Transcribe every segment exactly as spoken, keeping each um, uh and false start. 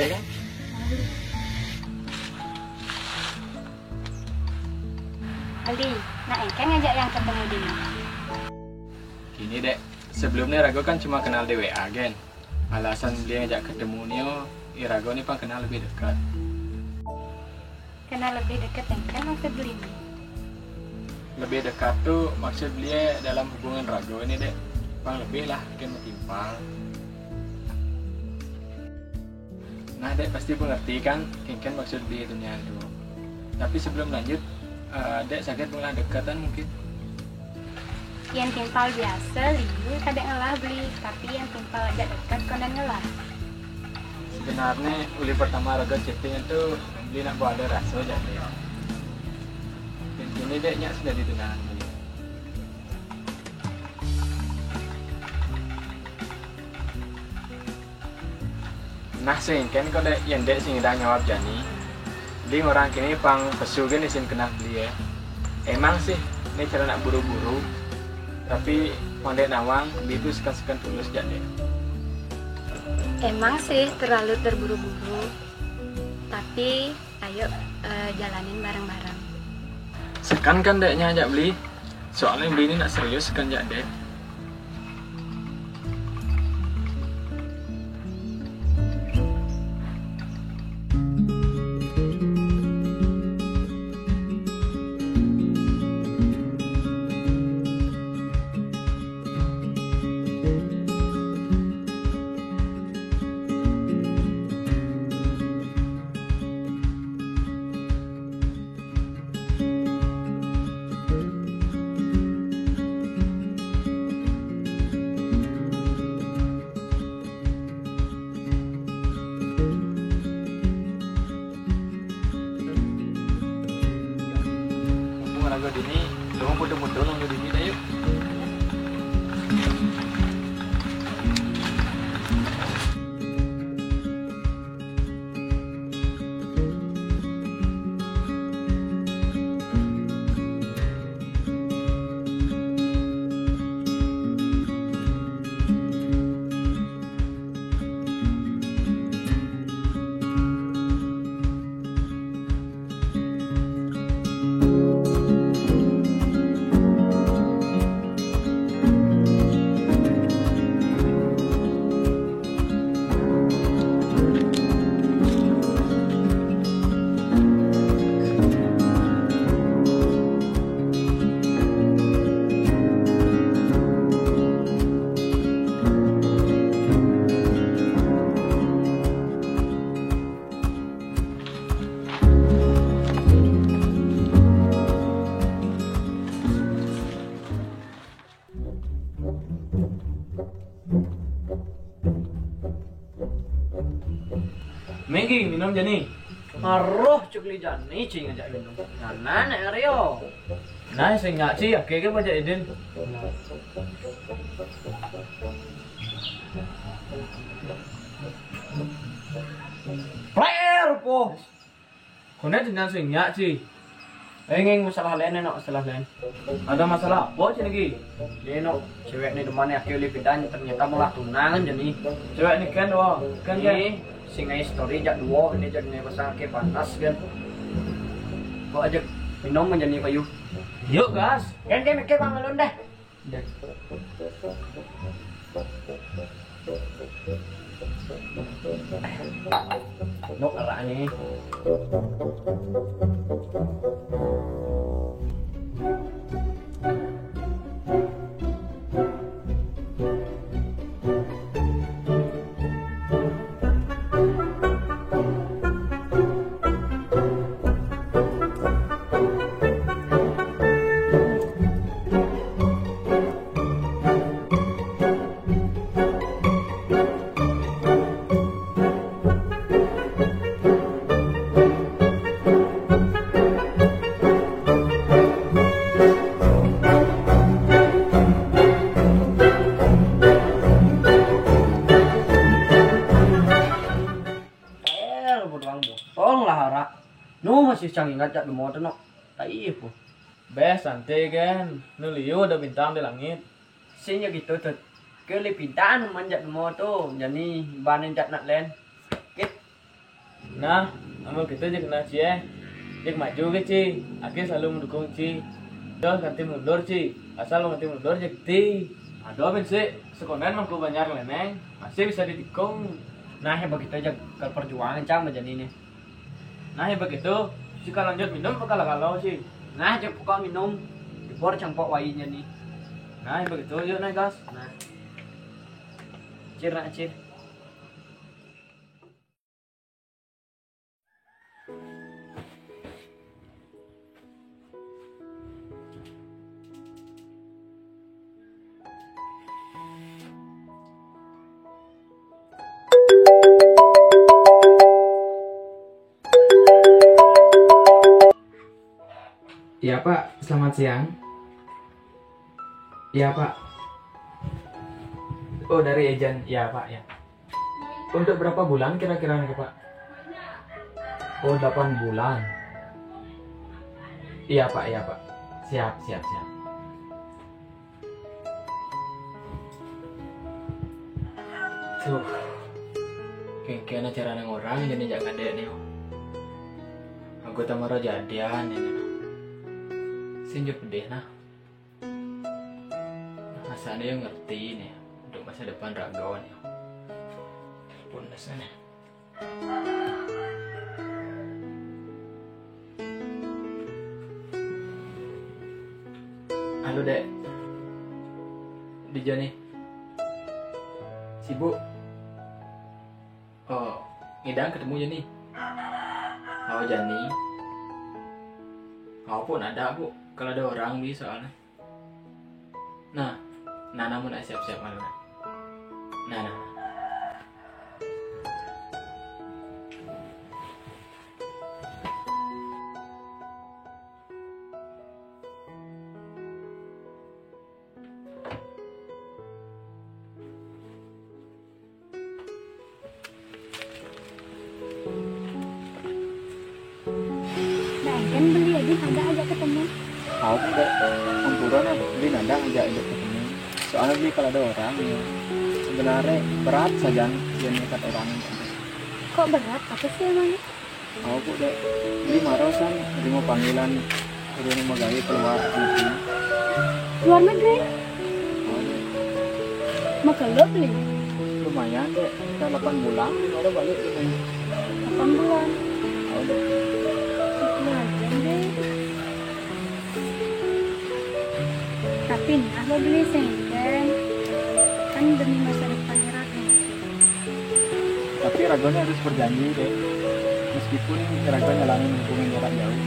Ali, nak engken ngajak Yang ketemu dini. Gini, Dek. Sebelum ni rago kan cuma kenal di W A, gen. Alasan beli ngajak ketemu nio, i rago ni pang kenal lebih dekat. Kenal lebih dekat engken maksud beli ni? Lebih dekat tu maksud beli dalam hubungan rago ni, Dek. Pang lebih lah, engken betimpal. Nah, Dek pasti mengerti kan, engken maksud beli tu nian tu. Tapi sebelum lanjut, eh, Dek saget mengelah dekatan mungkin. Yang timpal biasa, liu kadek ngelah beli, tapi yang timpal ajak dekat konden ngelah. Sebenarnya, uli pertama rago chatting tu, beli nak buat ada rasa jak Dek. Dan kini Dek nyak sudah ditunangan beli. Nah, sing engken ko Dek, yang Dek sing ida nyawab jani. Beli orang kini pang pesu gen isin kenal beli, eh. Emang sih, ni cara nak buru-buru. Tapi pang Dek nawang, beli tu sekan-sekan tulus jak Dek. Emang sih terlalu terburu-buru. Tapi ayo, eh, jalanin bareng-bareng. Sekan kan Dek nyak jak beli. Soalnya beli ni nak serius sekan jak Dek. Mumpung rago dini, lu foto-foto nunggu dini dah yuk. Menggi minum jani. Aroh cuk li jani, Ci ngajak minum. Ngana nek Rio. Nah, sing nyak Ci, ake ke baca idin. Player po. Kone dengan sing nyak Ci. Eh, ngeng, masalah lain, no, masalah lain. Ada masalah apa Ci lagi? Ni, no, cewek ni demen ake uli pidan, ternyata malah tunangan jani. Cewek ni kan, wah, kan, kan? Ni, sing ngai story jak duo, ni jak ni pasang ake panas kan. Kok ajak minum jani payu. Yuk, gas. Kan, kan, ake bang alun deh. Dek. Nok araknya. Eh, bodoh amat. Tolonglah, Ra. Nu masih cang ingat jak demo tu, no. Tak iya po. Beh, santai, gen. Nu liu ada bintang di langit. Sing ya gitu, Tut. Ke lipidan manjat demo tu. Jani, bane jak nak len. Kit. Nah, amun gitu jek nah, Ci, eh. Jek maju ge, Ci. Aki selalu mendukung, Ci. Dah nganti mundur, Ci. Asal nganti mundur jek ti. Aduh, ben sih, sekonan mangku banyak leneng, masih bisa ditikung. Nah, ya begitu aja ke perjuangan cang macam ini. Nah, ya begitu, jika lanjut minum bakal kalau, Ci. Nah, jek pokok minum, dibor cangpok wainya nih. Nah, ya begitu, yuk naik gas. Nah. Cir, nak, cir. Iya, Pak. Selamat siang. Iya, Pak. Oh, dari agen. Iya, Pak, ya. Untuk berapa bulan kira-kira nih, Pak? Oh, delapan bulan. Iya, Pak, iya, Pak. Siap, siap, siap. Tuh. Kayak acara nang orang jadi jak kadek nih. Aku tak marah jadian ini. Sinjur pedih nah. Rasanya yang ngerti nih untuk masa depan Ragon ya. Telepon rasanya. Halo, Dek. Di Joni. Sibuk. Oh, ngidang ketemu Joni. Oh, Jani. Oh, pun ada, Bu. Kalau ada orang di soalnya. Nah, nah, namun nak siap-siap malu, nah. Nah, nah. Nah, kan beli aja ada ajak ketemu. Aku kok ampura nah, beli nada ajak ajak ketemu. Soalnya beli kalau ada orang ya, sebenarnya berat saja dia nekat orang. Kok berat? Apa sih emangnya? Aku kok dek beli marah san, beli mau panggilan, udah mau gawe keluar negeri. Luar negeri? Ada. Makelo beli? Lumayan dek, kita delapan bulan, ada balik ini. Delapan bulan? Ada. Lumayan deh. Tapi nih, aku beli sengken. Kan demi masa depan Ragon. Tapi Ragonnya harus berjanji deh. Meskipun Ragon nyalahin hubungan jarak jauh.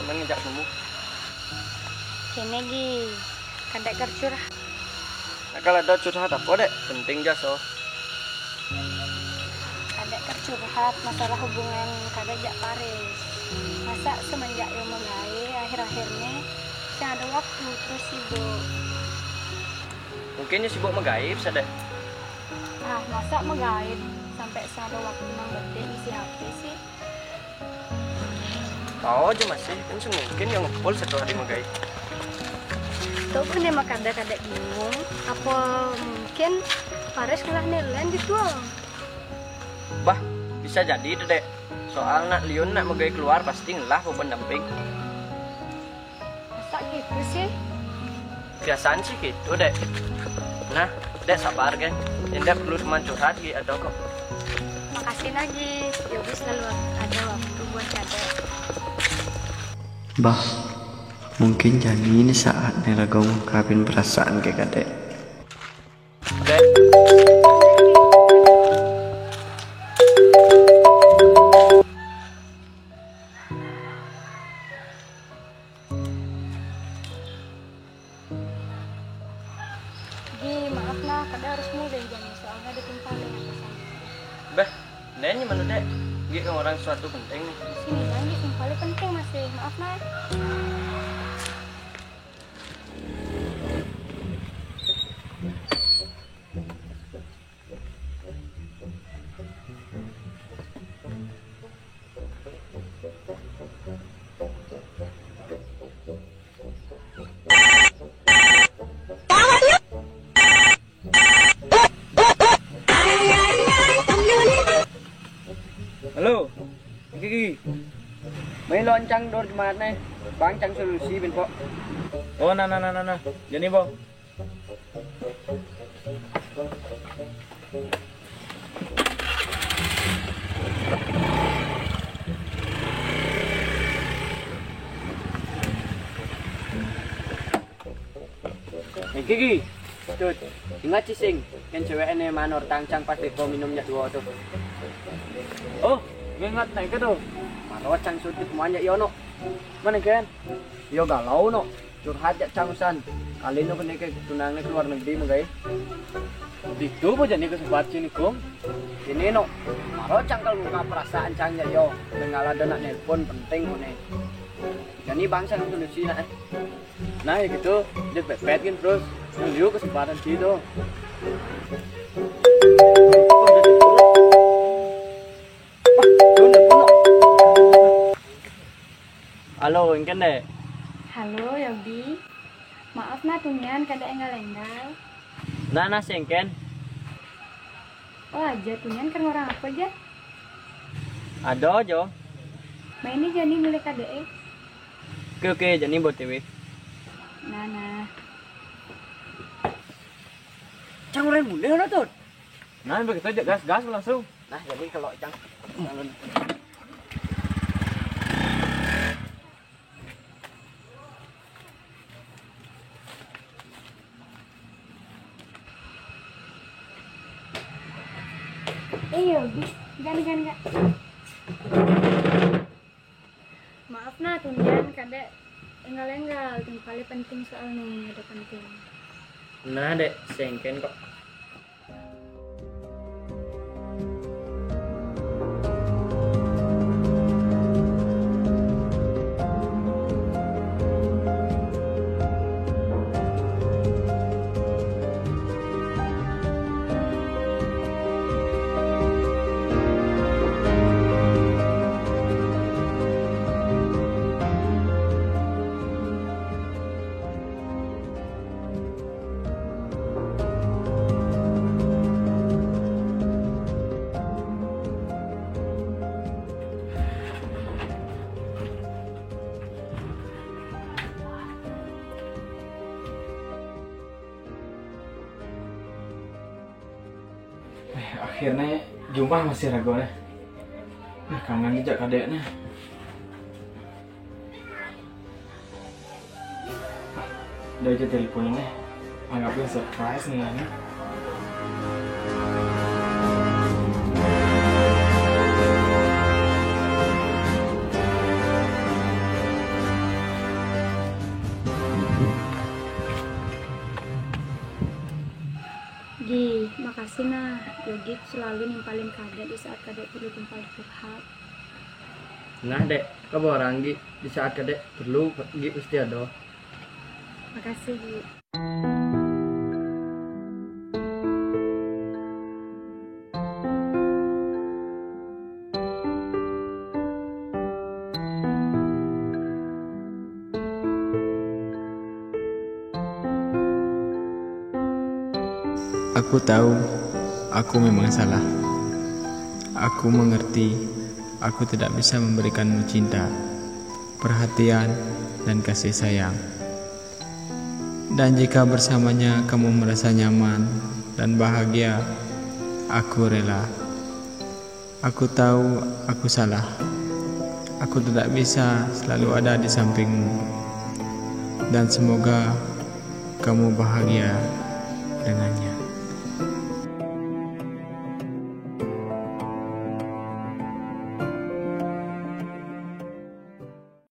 Nang ngajak kamu. Kene gi, kadek keur curhat. Nah, kalau ada curhat apa, Dek? Penting ja, so. Kadek keur curhat masalah hubungan kadek jak Paris. Masa semenjak yo magawe, akhir-akhir ne sing ada waktu terus sibuk. Mungkin yo sibuk magawe, bisa, Dek. Ah, masa magawe sampai sing ada waktu nang bedek isi H P sih? Tahu aja masih, kan semungkin yang ngepul satu hari magawe. Tuh pun emang kadek-kadek bingung, apa mungkin Paris ngelah nelen gitu? Bah, bisa jadi itu, Dek. Soal nak liun nak magawe keluar pasti ngelah pendamping. Masa gitu sih? Biasaan sih gitu, Dek. Nah, Dek sabar, gen. Indah perlu teman curhat gitu kok. Makasih lagi, Yogi selalu ada waktu buat kadek. Bah, mungkin jani ini saatnya raga ngungkapin perasaan ke kadek. Dek. Gi, maaf nah, kadek harus mulai jani soalnya ada timpale yang pesan. Bah, nanya mana, Dek? Gi, orang suatu penting nih. Sini lagi, timpale penting masih. Maaf nah. Halo, iki ki. Mai loncang dor Jumat nih. Bang cang solusi bin pok. Oh, nah, nah, nah, nah, nah. Jadi, Bang. Iki ki. Tut, ingat sih sing, kan cewek ini manor tangcang pas deko minumnya dua tuh. Oh, ingat naik itu. Marot cang sudut manja yono. Mana kan? Yo galau no. Curhat jak cang usan. Kali no kene ke tunangne keluar negeri menggai. Itu apa jadi kesempatan sini kong? Ini no. Marot cang kalau buka perasaan cang ya yo. Dengan ada nak nelpon penting kone. Jadi bangsa solusi nak. Nah, ya gitu, dia pepet kan terus. Yang liu kesempatan sih tuh. Halo, engken deh. Halo, Yobi. Maaf nah, tunian kada enggal-enggal. Nah, nah, sengken. Oh, aja tunian kan orang apa aja? Ada aja. Main ini jani mulai kada eh. Oke, oke, jani buat T V. Nah, nah. Cang orang mulai lah tuh. Nah, begitu aja gas-gas langsung. Nah, jadi kalau Cang. Iyo, bi, gan, gan, gan. Maaf nah, tunian kada enggal-enggal, timpale penting soalnya, ada penting. Nah, dek, sengken kok. Eh, akhirnya jumpa masih ragu nih. Nah, kangen aja kadeknya. Udah aja teleponin deh. Anggapnya surprise nih, ya. Gi, makasih nah, Yogi selalu nimpalin kadek di saat kadek perlu timpal curhat. Nah dek, kabarang Gi, di saat kadek perlu Gi pasti ada. Makasih Gi. Aku tahu, aku memang salah. Aku mengerti, aku tidak bisa memberikanmu cinta, perhatian, dan kasih sayang. Dan jika bersamanya kamu merasa nyaman dan bahagia, aku rela. Aku tahu aku salah. Aku tidak bisa selalu ada di sampingmu. Dan semoga kamu bahagia dengannya.